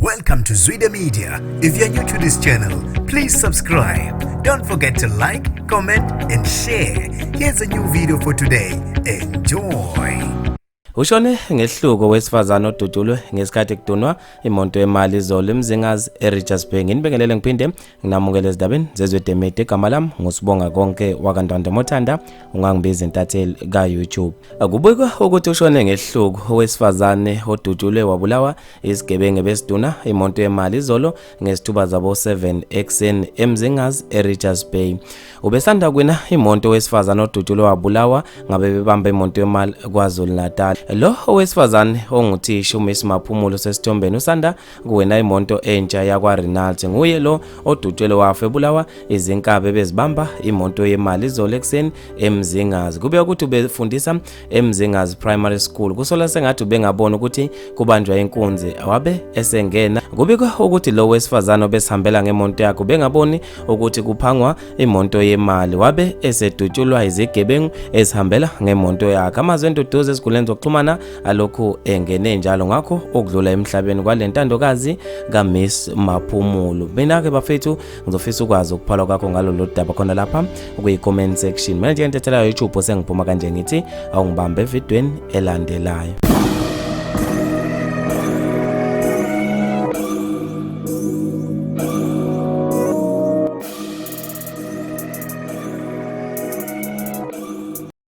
Welcome to Zwida Media. If you're new to this channel, please subscribe. Don't forget to like, comment, and share. Here's a new video for today. Enjoy. Ushone ngesihluku owesifazane odutshulwe ngesikhathi kudunwa imoto yemali izolo eMzingazi eRichards Bay. Nginibingelele ngiphinde nginamukele ezindabeni zezwe media. Igama lami nguSibonga Konke wakaNtwanda Mothanda, ungangibiza intatheli ka-YouTube. Kubikwa ukuthi ushone ngesihluku owesifazane odutshulwe wabulawa isigebengu besiduna imoto yemali izolo ngezithuba zabo 7 ekuseni eMzingazi eRichards Bay. Ubesanda kuwina imoto owesifazane odutshulwe wabulawa ngabe bebamba imoto yemali KwaZulu Natal. Lo owesifazane onguthisha uMiss Maphumulo sesithombeni usanda kuwina imoto entsha yakwa Renault. Nguye lo odutshulwe wafa ebulawa izinkabi bezibamba imoto yemali izolo ekuseni eMzingazi. Kube ukuthi ubefundisa eMzingazi Primary School. Kusola sengathi ubengabona ukuthi kubanjwa inkunzi wabe esengena. Kubikwa ukuthi lo wesifazane obesihambela ngemonto yakhe ubengaboni ukuthi kuphangwa imoto yemali wabe esedutshulwa izigebengu ezihambela ngemonto yakhe. Amazwi enduduzo ezinkundleni zokuxhumana alokhu engene njalo ngakho ukudlula emhlabeni kwale ntandokazi kaMiss Maphumulo. Mina-ke bafethu ngizofisa ukwazi ukuphala kwakho ngalolu daba khona lapha kwi-comment section. Mina nje entethela YouTube sengiphuma kanje ngithi awungibambe evidweni elandelayo.